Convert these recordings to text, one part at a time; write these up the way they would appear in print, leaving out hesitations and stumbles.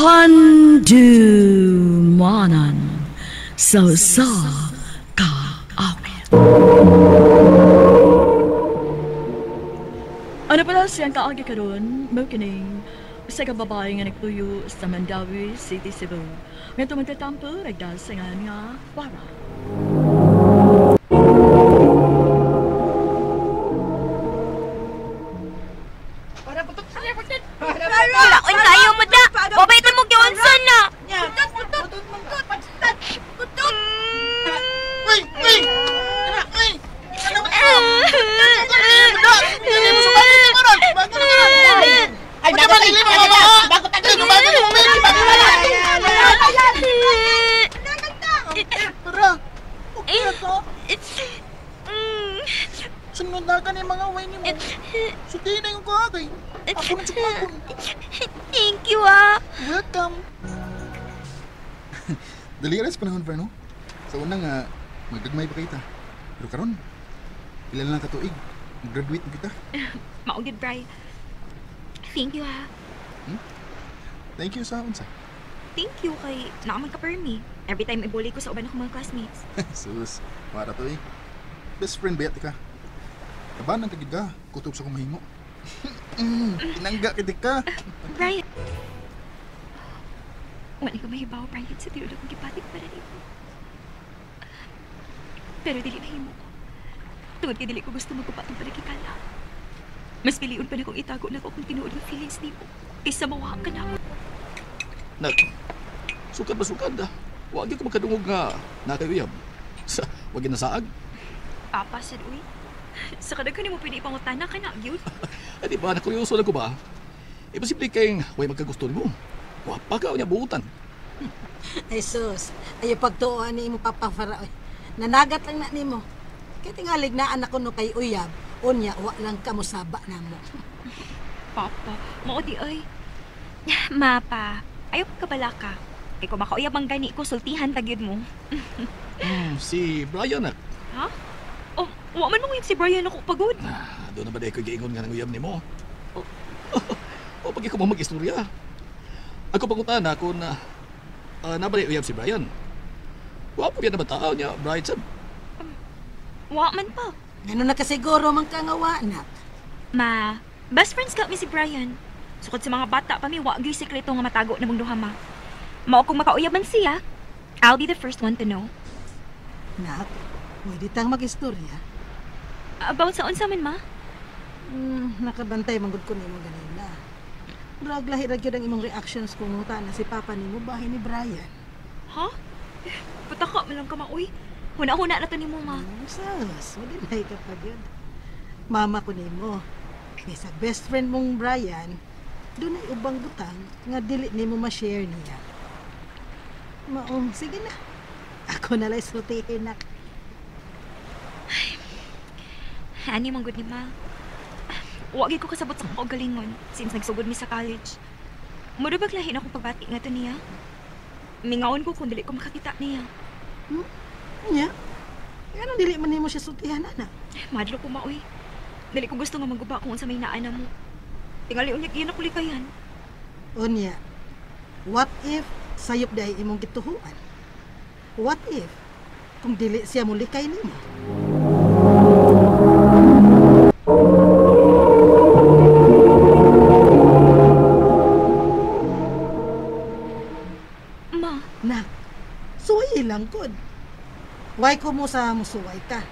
Handumanan sa usa ka awit. Ano pala siyang kaagi karon mo kining sa kababae nga nagpuyo sa Mandaue City, Cebu. Nga tumatatampo nagdasingan nga para. Wala kayo mo da. Wabay mo giunsa na. Sunod na ka ni mga way ni mo. Sudi na yung kuha kay. Ako na sukakon. Thank you ah. Welcome. Dali rin sa panahon, Verno. Sa una nga, magdagmay pa kita. Pero karon, ilan lang katuig. Mag-graduate na kita. Maugid, Bri. Thank you ah. Hmm? Thank you sa unsa. Thank you kay naaman ka permi. Every time ibuli ko sa uban akong mga classmates. Sus, para to eh. Best friend ba ka? Kabanan ka gid ka, kutob sa kong mahimo. Tinangga kid ka. Brian. Wala ko mahibaw, Brian, sa tinuod akong gipatik para nimo. Pero dili mahimo. Tungod kay dili ko gusto magkupa itong panagkikala. Mas piliun pa na kong itago na ko kung tinuod ng feelings nimo kaysa mawaha ka na ako. Nak, sukad ba sukad ah? Wag ko makadungog nga nakayuyab. Sa, wag nasaag. Papa, sad uy. Sa kadaghan mo pwede ipangutana ka na, yun. Ay, di ba? Nakuryoso lang ko ba? Imposible kayong huwag magkagusto mo. Wapa ka o niya buutan. Ay sus, ay pagtuoan ni imo Papa Faraoy. Nanagat lang na nimo. Kaya tingalig na anak ko no kay uyab, unya wa lang ka mosaba namo. Papa, mao di ay. Mapa, ayaw ka bala ka. Kay kung makauyab ang gani ko, sultihan tagyod mo. Si Brian nak. Ha? Oh, wa man mong uyab si Brian ako pagod. Ah, doon na ba dahil ko giingon nga ng uyab nimo? Oh. O pag ikaw mo mag-istorya. Ako pangutana kung na nabalik uyab si Brian. Wa po yan na ba tao niya, Brian sab? Wa man pa. Ganun na kasiguro man ka nga wa, nak. Ma, best friends ka mi si Brian. Sukod sa mga bata pa mi, wa gyud sekreto nga matago na mong duha, ma. Mao kung makauyab man siya, I'll be the first one to know. Nak, pwede tang mag-istorya. About sa unsa man, ma? Nakabantay man gud ko nimo ganina. Murag lahi ra gyud ang imong reactions kung ngutana si Papa nimo bahay ni Brian. Ha? Pataka man lang ka, ma, uy. Huna-huna na to nimo, ma. Sus, madinay ka pa gyud. Mama ko nimo. Kaysa best friend mong Brian, dunay ubang butang nga dili nimo ma-share niya. Maong, sige na. Ako na lang sultihin nak. Ay, ani man gud ni ma. Wa gyud ko kasabot sa akong kaugalingon since nagsugod mi sa college. Mura bag lahi na akong pagbati nga to niya. Mingaon ko kung dili ko makakita niya. Hmm? Nya? Ngano dili man nimo siya sultihan, anak? Madlo ko maoy. Dili ko gusto nga maguba kung unsa may naa na mo. Tingali unya gyud ako likayan. Unya. What if sayop dai imong gituhuan? What if kung dili siya mulikay nimo? Ma. Nak, suway lang kod. Why ko mo sa musuway ka?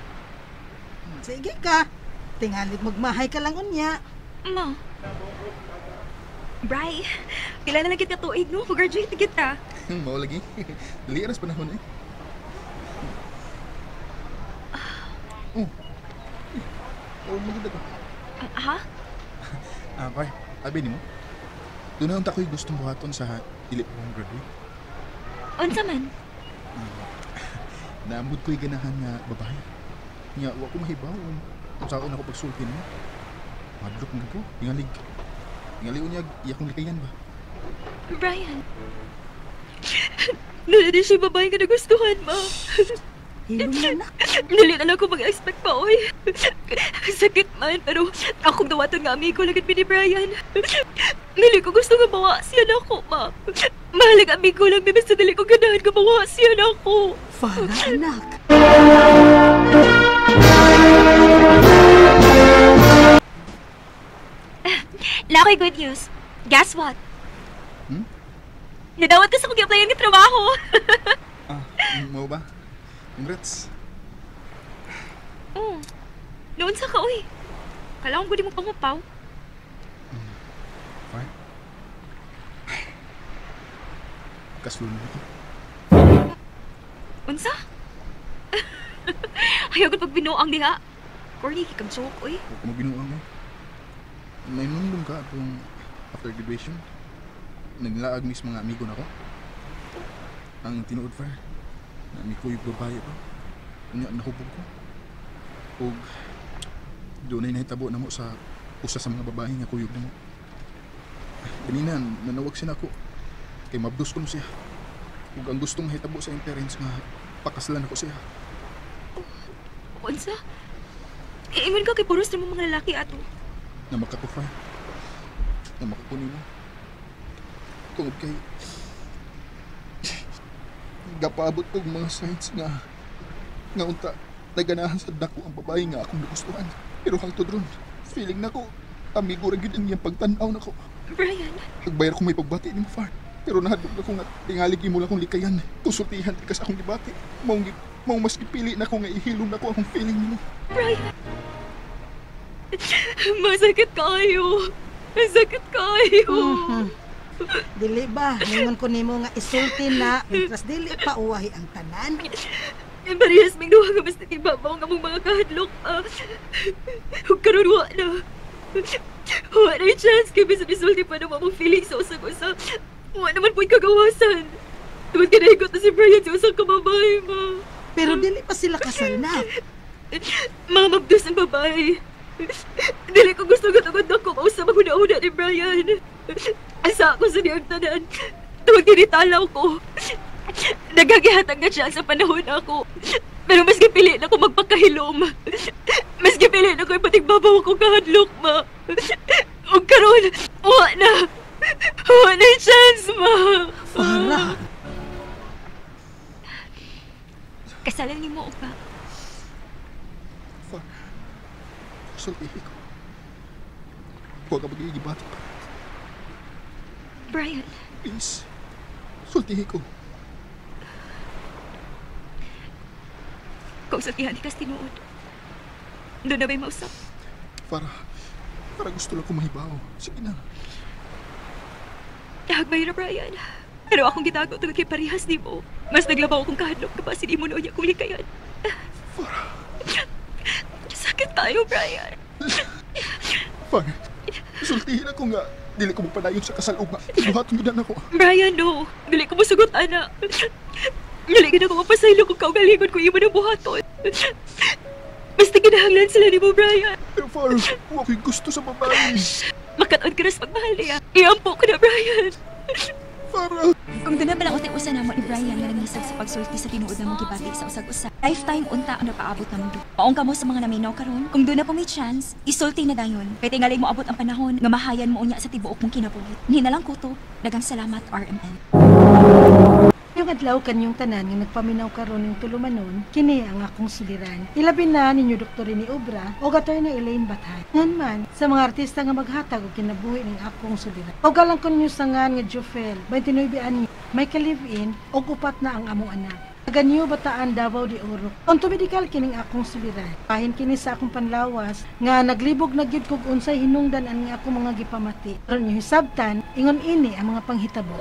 Sige ka. Tingalig magmahay ka lang unya. Ma. Bri, pila na lang kita tuig, no? Mag-graduate na kita. Mao lagi. Dali aras panahon eh. Oh. Oh, maganda ko. Ha? Ah, Bri, abi nimo. Doon na unta ko'y gustong buhaton sa dili pa kong graduate. Unsa man? Naamod ko'y ganahan nga babae. Nga, wa ko mahibaw. Unsaon ako pagsulti mo. Madlok man ko. Tingalig. Tingali unyag, iya kong likayan ba? Brian. Doon na din siya babae nga nagustuhan, ma. Hilom na, nak. Dili na lang ko mag-expect pa, oy. Sakit man, pero akong dawaton nga amigo lagad mi ni Brian. Dili ko gusto nga mawa siya na ako, ma. Mahalaga amigo lang, basta dili ko ganahan nga mawa siya na ako. Farah, anak. Lakoy good news. Guess what? Hmm? Nadawat ka sa kong i-applyan ng trabaho. Mau ba? Congrats. Oh. Noon sa ka, uy. Kala kong gudi mo pangupaw. Fine. Kasulong ako. Unsa? Ayaw ko pagbinuang diha. Corny, kang joke, uy. Huwag ko magbinuang, eh. May nundong ka atong after graduation. Naglaag mis mga amigo na ko. Ang tinuod, Far. Na may kuyog babae pa. Unya, nahubog ko. Og doon ay nahitabo na mo sa usa sa mga babae nga kuyog na mo. Ganina, nanawag siya na ako. Kay mabdos ko no siya. Ug ang gustong mahitabo sa iyang parents nga pakaslan ako siya. Unsa? Iingon ka kay puros na mo mga lalaki ato. Namaka ko, Far. Namaka ko nimo. Tungod kay gapaabot kog mga signs nga unta naganahan sa dako ang babae nga akong nagustuhan. Pero hangtod ron, feeling nako amigo ra gyud ang iyang pagtan-aw nako. Brian, Nagbayar ko may pagbati nimo, Far. Pero nahadlok na ko nga tingalig imo lang akong likayan. Kusultihan ka sa akong gibati. Mao mas gipili nako nga ihilom nako akong feeling nimo. Brian. Masakit kayo. Masakit kayo. Mm-hmm. Dili ba? Ningon ko nimo nga isulti na mientras dili pa uwahi ang tanan. Parehas ming duha nga basta ibabaw nga mong mga kahadlok. Ug karon wa na. Wa na yung chance kay bisan isulti pa naman mong feeling sa usag-usa. Wa naman po'y kagawasan. Tungod kay nahigot na si Brian sa usang kamabay, ma. Pero dili pa sila kasal na. Mamabdos ang babae. Dili ko gusto nga tungod ako mausa maghuna-huna ni Brian. Asa ako sa niyang tanan. Tungod kinitalaw ko. Nagagihatag na siya sa panahon ako. Pero mas gipili na ko magpakahilom. Mas gipili na ko ipatigbabaw akong kahadlok, ma. Ug karon, wa na. Wa na yung chance, ma. Farah. Kasalan ni mo, ba? Far, sultihi ko. Huwag ka magigibati pa. Brian. Please, sultihi ko. Kung sa tiyan ikas tinuod, doon na ba'y mausap? Para gusto lang ko mahibaw. Sige na. Hagbay na, Brian. Pero akong gitago tungod kay parehas ni mo. Mas naglabaw akong kahadlok ka pa sin imo noon niya kong likayan. Farah. Sakit tayo, Brian. Farah, sultihin ako nga. Dili ko magpadayon sa kasal ugma. Ibuhaton gyud na ako. Brian, no. Dili ko mosugot, ana. Dili gid ako mapasaylo kung kaugalingon ko imo na buhaton. Basta kinahanglan sila ni mo, Brian. Pero Farah, wa ko'y gusto sa babae. Makataon ka na sa pagmahal niya. Iampo ko na, Brian. Farah. Kung doon na pala usa namo ni Brian nga nangisog sa pagsulti sa tinuod namong gibati sa usag-usa. Lifetime unta ang napaabot namong duha. Maong kamo sa mga naminaw karon, kung doon na po may chance, isulti na dayon. Kay tingali mo abot ang panahon nga mahayan mo unya sa tibuok mong kinabuhi. Ni na lang kuto. Daghang salamat, RMN. Yung adlaw kanyong tanan nga nagpaminaw karon ning tulumanon, kini ang akong suliran. Ilabi na ninyo Dr. Rene Obra o Attorney Elaine Bathan. Ngan man sa mga artista nga maghatag og kinabuhi ning akong suliran. Og alang ko ninyo sangan nga Jofel, 29 anyo, may ka-live-in og upat na ang among anak. Taga New Bataan, Davao de Oro. Onto medical kining akong suliran. Pahin kini sa akong panlawas nga naglibog na gyud kog unsay hinungdan ang akong mga gipamati. Aron inyo hisabtan, ingon ini ang mga panghitabo.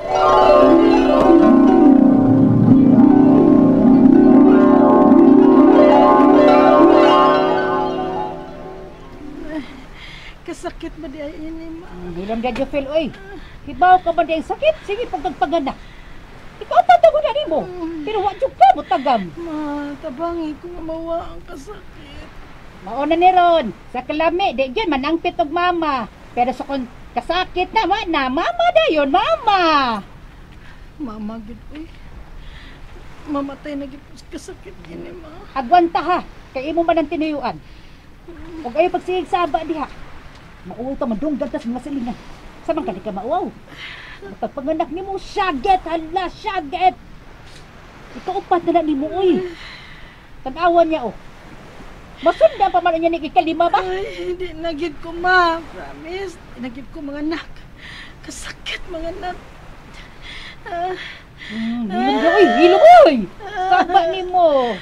Kasakit ba di ay ini, ma? Bilang da Jofel, oy. Hibaw ka ba di ang sakit? Sige, pagpagpagana. Ikaw tatago na nimo. Pero wa jud ka mo tagam. Ma, tabangi ko nga mawa ang kasakit. Mauna ni ron. Sa kalami, di gyud manangpit og mama. Pero sa kon kasakit na, wa na mama dayon, mama. Mama gid oy. Mamatay na gyud kasakit ini, ma. Agwanta ha, kay imo man ang tinuyuan. Ug ayo pagsigig saba diha. Mauwaw ta madunggan ta sa mga silingan. Sa man ka di ka mauwaw. Pagpanganak nimo syaget, hala syaget. Ikaupat na na nimo oy. Tan-awan niya oh. Masunda pa man niya ni ikalima ba? Ay, hindi na gyud ko, ma. Promise. Di na gyud ko mga anak. Kasakit mga anak. Ah, Hilom na oy, hilom oy. Saba nimo.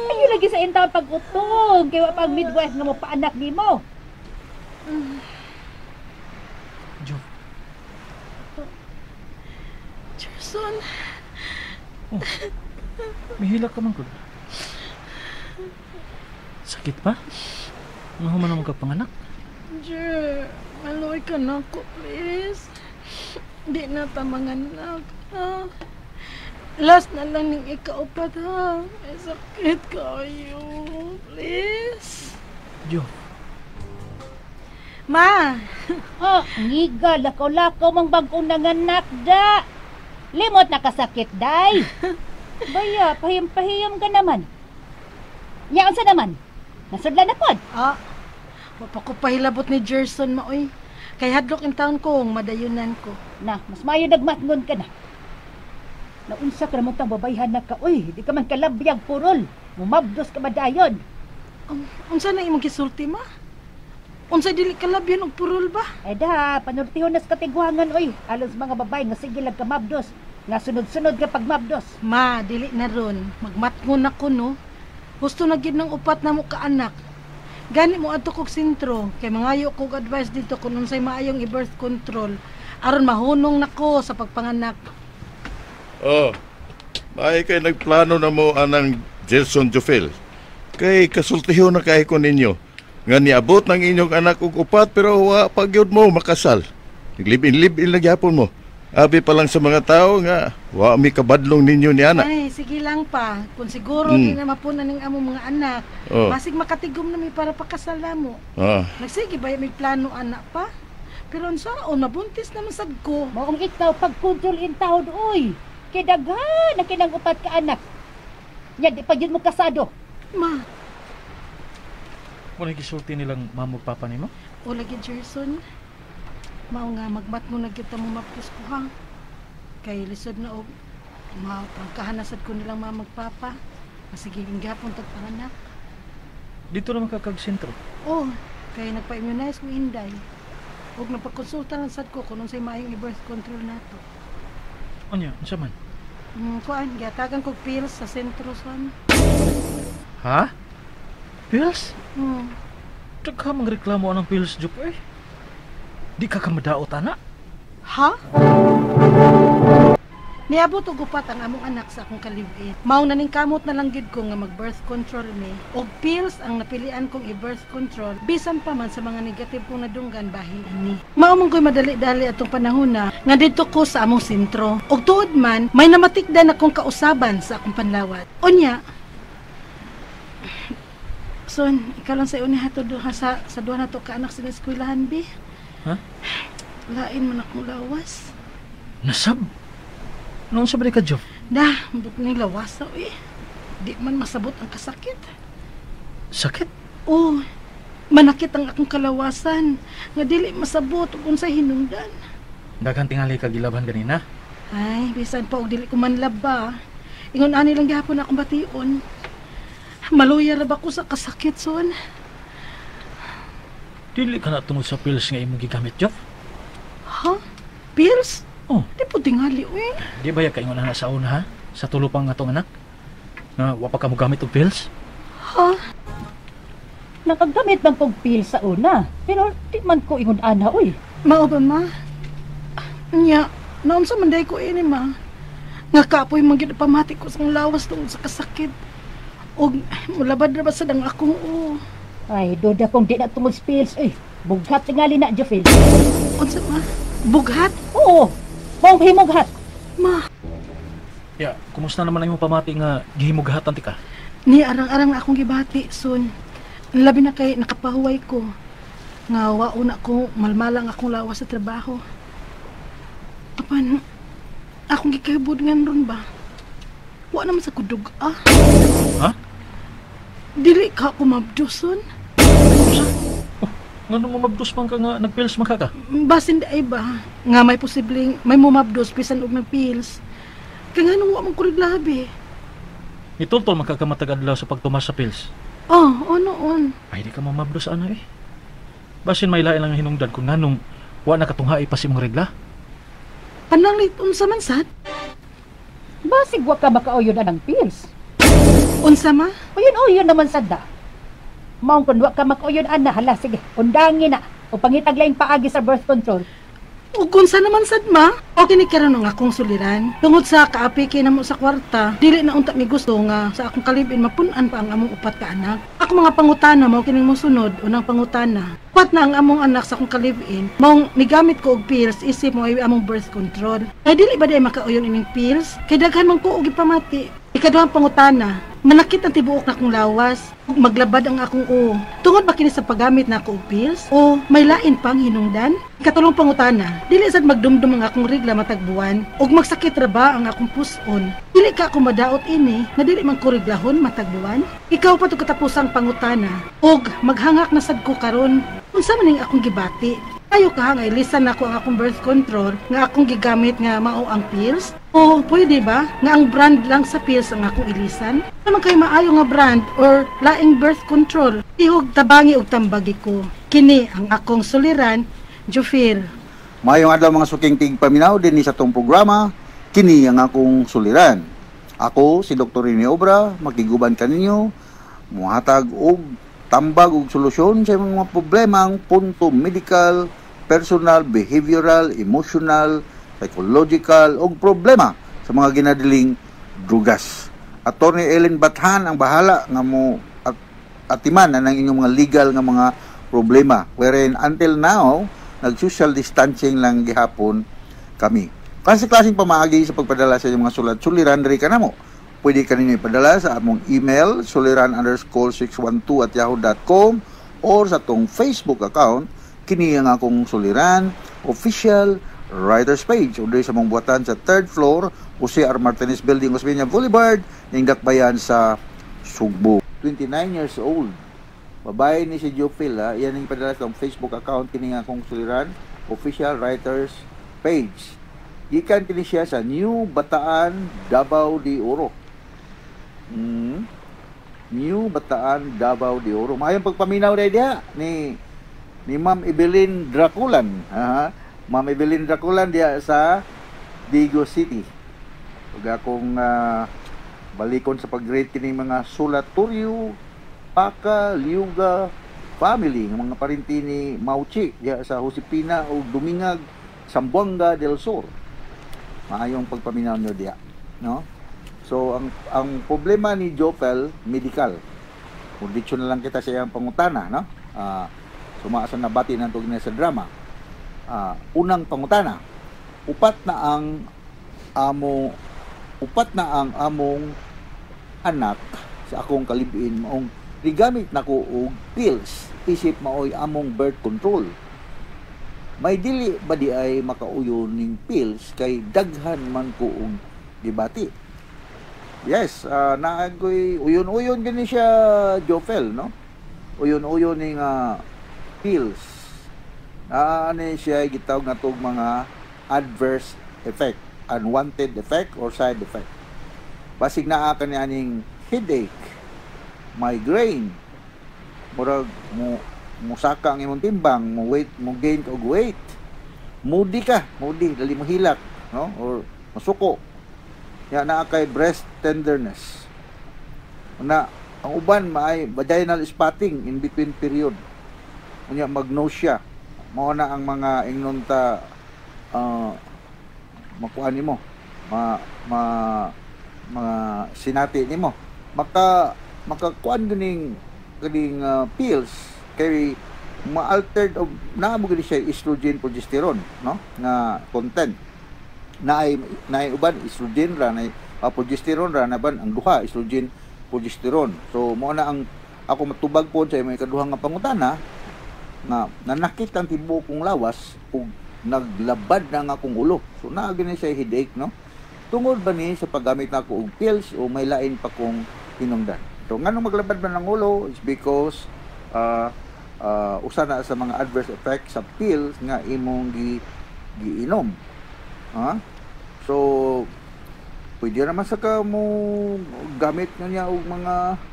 Ayo lagi sa intang pag-utong kay wa pag midwife nga mo paanak nimo. Jo, Jerson. mihilak ka man gud. Sakit pa? Nga man ang magkapanganak? Jer, maloy ka na ko, please. Di na ta mga anak, ha? Last na lang ning ikaupat, ha? May sakit kayo. Please. Jo, Ma! Oh, ngiga, lakaw-lakaw mang bag-ong nanganak da. Limot na kasakit, day. Baya, pahiyam-pahiyam ka naman. Nya, unsa naman? Nasudlan na pod. Ah, wa pa ko pahilabot ni Jerson, maoy. Kay hadlok in town ko, madayunan ko. Na, mas maayo nagmatngon ka na. Naunsa ka naman tang babayhan na ka, uy, di ka man kalabyag purol. Mumabdos ka madayon. Unsa na imong gisulti, ma? Unsa dili kalabyan og purol ba? Ay da, panultihon na sa katigwangan, oy. Alos mga babae nga sige lang kamabdos. Nga sunod-sunod nga pagmabdos. Ma, dili na ron. Magmatngon ako, no? Gusto na gid ng upat na mo kaanak. Gani mo adto kog sentro kay mangayo kog advice dito kung unsay maayong i-birth control aron mahunong nako sa pagpanganak. Oh, maay kay nagplano na mo anang Jelson Jofel. Kay kasultihon na kay ko ninyo. Nga niabot ng inyong anak og upat pero wa pa gyud mo makasal. Naglibin-libin na gyapon mo. Abi pa lang sa mga tao nga wa mi kabadlong ninyo ni anak. Ay, sige lang pa. Kung siguro di na mapuna ning among mga anak, Oh. basig makatigom na mi para pakasal na mo. Ah, Nagsige ba may plano anak pa? Pero unsaon mabuntis naman sad ko. Maong ikaw pag-control in taon, oy. Kay daghan ang kinang upat ka anak. Nya, di pa gyud mo kasado. Ma, wala gisulti nilang mama ug papa nimo? o lagi Jerson. Mao nga magmatngon na kita mo mapus ko ha. Kay lisod na og maprangkahan na sad ko nilang mama magpapa. Masigiging gihapon tag panganak. Dito naman ka kag sentro. Oh, kay nagpa-immunize ko inday. Og nagpakonsulta lang sad ko kung unsay maayong i-birth control nato. Unya, unsa man? Kuan, gihatagan kog pills sa sentro son. Ha? Pills? Hmm. Daghan mang reklamo anang pills, Jup, eh. Di ka kamadaot, ana. Ha? Niabot og upat ang among anak sa akong kalibit. Mao na ning kamot na lang gid ko nga mag-birth control mi. Og pills ang napilian kong i-birth control bisan pa man sa mga negative kong nadunggan bahin ini. Mao man ko'y madali-dali atong panahon na nga didto ko sa among sentro. Og tuod man may namatikdan akong kausaban sa akong panlawat. Unya, Son, ikaw lang sa iyo ni hatod duha sa duha nato ka anak sa eskwelahan bi. Ha? Lain man akong lawas. Nasab. Noon sa ka, Jof? Dah, ambot ni lawas na uy. Di man masabot ang kasakit. Sakit? Oh, manakit ang akong kalawasan. Nga dili masabot ug unsay hinungdan. Daghan tingali ka gilaban ganina. Ay, bisan pa og dili ko manlab ba. Ingon ani lang gihapon akong bation. Maluya ra ba ko sa kasakit, son? Dili ka na tungod sa pills nga imong gigamit, Jof? Ha? Pills? Oh. Di po tingali, uy. Di ba ya kaingon na sa una, ha? Sa tulo pang atong anak? Nga, wa pa ka mo gamit og pills? Ha? Nakagamit man kog pills sa una, pero di man ko ingon ana, oy. Mao ba, ma? Nya, naunsa man day ko ini, ma? Nga kapoy man gyud pamati ko sa lawas tungod sa kasakit. Og mulabad ra ba sad ang akong o. Ay, duda kong di na tungod sa pills, oy. Bughat tingali na, Jofil. Unsa ma? Bughat? Oo, maong himughat. Ma, Ya, kumusta naman ang imong pamati nga gihimughatan ti ka? ni arang-arang na akong gibati, son. Ang labi na kay nakapahuway ko. Nga wao na ko malmalang akong lawas sa trabaho. Apan, akong gikahibod nga ron ba? Wa naman sa kudug ah. Ha? Dili ka ako mabduson. Oh, ngano mo mabdus man ka nga nagpills man ka ka? Basin di ay ba nga may posibleng may mumabdos bisan og nagpills. Kaya nga nung wa man ko labi. Nitultol man ka ka matag adlaw sa pagtumas sa pills. Oh, oh noon. Ay, di ka mamabdos ana eh. Basin may lain lang ang hinungdan kung nganong wa nakatunghae pa si mong regla. Pananglit unsa man sad? Basig wa ka makauyon anang pills. Unsa ma? Uyon-uyon naman sad da. Maong kun wa ka makauyon ana, hala sige, undangin na o pangitag laing paagi sa birth control. Ug unsa naman sad ma? O kini karon ang akong suliran. Tungod sa kaapiki namo sa kwarta, dili na unta mi gusto nga sa akong kalibin mapun-an pa ang among upat ka anak. Ako mga pangutana mao kining mosunod, unang pangutana. Upat na ang among anak sa akong kalibin, maong nigamit ko og pills isip mo ay among birth control. Ay dili ba di makauyon ining pills? Kay daghan man ko og gipamati. Ikaduhang pangutana, manakit ang tibuok na akong lawas, ug maglabad ang akong uo. Tungod ba kini sa paggamit na ako og pills o may lain pang hinungdan? Ikatulong pangutana, dili sad magdumdum ang akong regla matag buwan ug magsakit ra ba ang akong puson? Dili ka ako madaot ini nga dili man ko reglahon matag buwan? Ikaw pa to katapusang pangutana ug maghangak na sad ko karon. Unsa man ning akong gibati? Ayo ka nga ilisan nako ang akong birth control nga akong gigamit nga mao ang pills? O pwede ba nga ang brand lang sa pills ang akong ilisan? Naman kay maayo nga brand or laing birth control? Ihog tabangi og tambagi ko. Kini ang akong suliran, Jofil. Maayong adlaw mga suking tigpaminaw dinhi sa tong programa, kini ang akong suliran. Ako si Dr. Rene Obra, makiguban kaninyo, muhatag og tambag og solusyon sa imong mga problema ang punto medical, personal, behavioral, emotional, psychological og problema sa mga ginadiling drugas. Attorney Ellen Bathan ang bahala nga mo at atiman ang inyong mga legal nga mga problema. Wherein until now, nag-social distancing lang gihapon kami. Klase-klaseng pamaagi sa pagpadala sa inyong mga sulat, suliran diri kanamo. Pwede kaninyo ipadala sa among email suliran_612@yahoo.com or sa tong Facebook account kini ang akong suliran official writers page o diri sa mong buhatan sa third floor Jose R. Martinez Building, Osmeña Boulevard, ning Dakbayan sa Sugbo. 29 years old. Babae ni si Jofil, ha? Yan ang ipadala sa Facebook account kini ang akong suliran official writers page. Gikan kini siya sa New Bataan, Davao de Oro. New Bataan, Davao de Oro. Maayong pagpaminaw dahil diha ni Ma'am Evelyn Draculan. Ha? Ma'am Evelyn Draculan diha sa Digo City. Ug akong balikon sa pag-greet kining mga Sulaturyo, Paka, Liuga family, nga mga parinti ni Mauchi diha sa Josepina ug Dumingag, Zamboanga del Sur. Maayong pagpaminaw nyo diha, no? So ang problema ni Jofel medical. Kung na lang kita sa iyang pangutana, no? Sumaasa na bati ng tugna sa drama. Unang pangutana, upat na ang among anak sa akong kalibin maong gigamit nako og pills isip maoy among birth control. May dili ba di ay makauyon ning pills kay daghan man ko og gibati. Yes, naagoy uyon-uyon gani siya Jofel, no? Uyon-uyon ning pills. Ani siya gitawag nga tog mga adverse effect, unwanted effect or side effect. Basig naa kani aning headache, migraine, murag mo musaka ang imong timbang, mo weight, mo gain og weight. Moody ka, moody, dali mo hilak, no? Or masuko. Ya naa kay breast tenderness. Na ang uban maay vaginal spotting in between period. Unya mag-nausea. Mao na ang mga ingnon ta makuha nimo, ma ma mga sinati nimo. Makakuan ganing pills kay ma-altered og naa mo gani siya estrogen progesterone, no, nga content. Naay uban estrogen ra, naay progesterone ra, naban ang duha estrogen progesterone. So mao na ang ako matubag pod sa imong ikaduha nga pangutana nga nanakit ang tibuok kong lawas ug naglabad na ang akong ulo. So naa gani siya headache, no? Tungod ba ni sa paggamit nako og pills o may lain pa kong hinungdan? So nganong maglabad man ang ulo is because usa na sa mga adverse effects sa pills nga imong giinom. Ha? So pwede naman sa ka mo gamit na niya og mga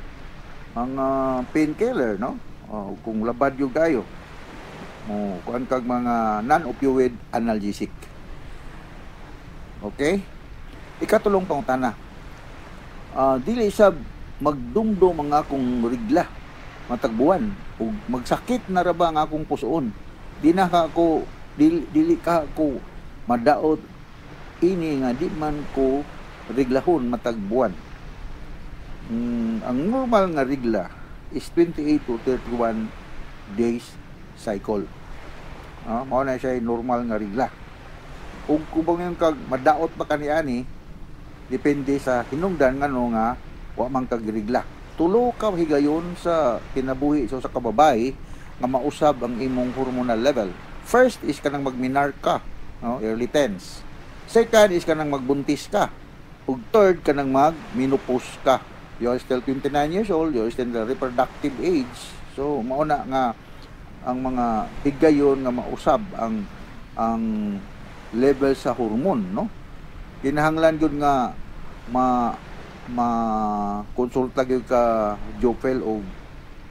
painkiller, no? Kung labad yung kayo mo kuan kag mga non-opioid analgesic. Okay? Ikatulong pangutana. Dili sa magdumdum ang akong rigla matagbuwan ug magsakit na ra ba ang akong pusoon. Di na ka ako dili ka ako madaot ini nga di man ko riglahon matagbuwan. Ang normal nga rigla is 28 to 31 days cycle. Mao na siya normal nga rigla. Ug kung bang kag madaot pa kaniani, depende sa hinungdan ngano nga wa man kag rigla. Tulo ka higayon sa kinabuhi sa usa ka babae nga mausab ang imong hormonal level. First is kanang magminar ka, no, early tens. Second is kanang magbuntis ka. Ug third kanang mag-menopause ka. You are still 29 years old, you are still in the reproductive age. So mao na nga ang mga higayon nga mausab ang level sa hormone, no? Kinahanglan gyud nga ma ma konsulta gyud ka Jofel og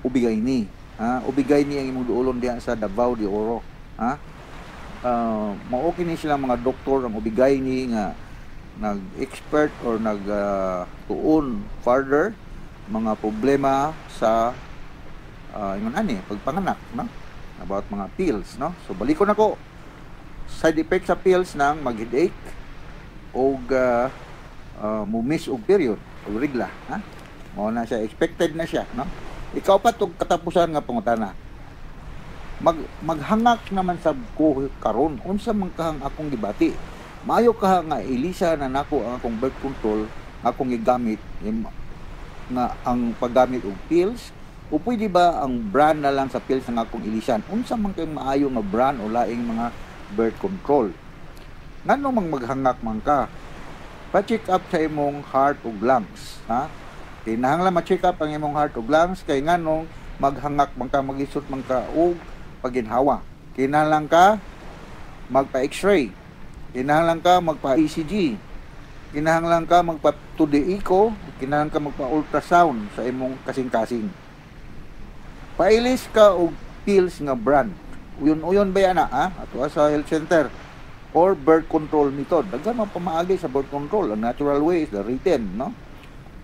Ubigay ni. Ha? Ubigay ni ang imong duolon diha sa Davao de Oro, ha? Mao kini sila mga doktor ang Ubigay ni nga nag-expert or nag tuon further mga problema sa ingon ani pagpanganak, no, about mga pills, no. So balikon nako, side effect sa pills nang mag-headache og mumiss og period og regla, ha. Mao na siya, expected na siya, no. Ikaupat og katapusan nga pangutana, maghangak naman sab ko karon, unsa man kahang akong gibati? Maayo ka nga ilisa na nako ang akong birth control akong gigamit nga ang paggamit og pills, o pwede ba ang brand na lang sa pills ang akong ilisan? Unsa man kay maayo nga brand o laing mga birth control? Ngano mang maghangak man ka? Pa-check up sa imong heart ug lungs, ha. Kinahanglan ma-check up ang imong heart ug lungs kay nganong maghangak man ka, magisot man ka og paginhawa. Kinahanglan ka magpa-x-ray, kinahanglan ka magpa-ECG, kinahanglan ka magpa 2D echo, kinahanglan ka magpa-ultrasound sa imong kasing-kasing. Pailis ka og pills nga brand. Uyon-uyon ba yan, ha? Ato sa health center or birth control method. Daghan man pamaagi sa birth control. Ang natural way is the written, no?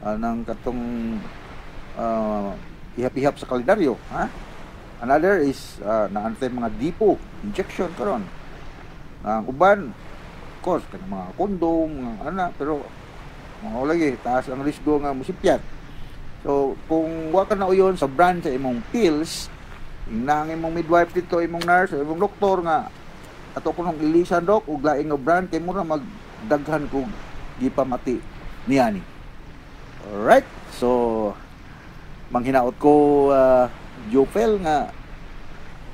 Nang katong ihap-ihap sa kalendaryo, ha? Another is naantay mga depo injection karon. Ang uban, of course, kanang mga kondom, mga ana, pero mga lagi taas ang risgo nga musipyat. So, kung wa ka na uyon sa brand sa imong pills, ingna ang imong midwife dito, imong nurse, imong doktor nga ato ko nung ilisan dok og laing nga brand kay mura magdaghan kog gipamati niani. Alright. So manghinaot ko Jofel nga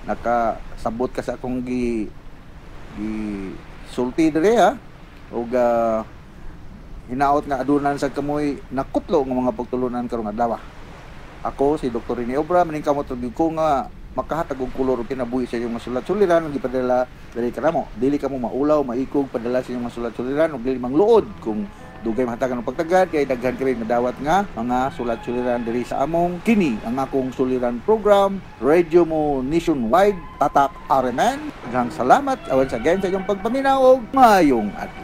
nakasabot ka sa akong gi gi sulti dire, ha, ug hinaot nga adunan sa kamoy nakutlo nga mga pagtulunan karong adlaw. Ako si Dr. Rene Obra, maningkamot og ko nga makahatag og kolor og kinabuhi sa inyong mga sulat-suliran ug gipadala diri kanamo. Dili kamo maulaw, maikog padala sa inyong mga sulat-suliran ug dili mangluod kung dugay mahatagan og pagtagad kay daghan kami madawat nga mga sulat-suliran diri sa among kini ang akong suliran program, Radio Mo Nationwide, Tatak RMN. Daghang salamat once again sa inyong pagpaminaw og maayong adlaw.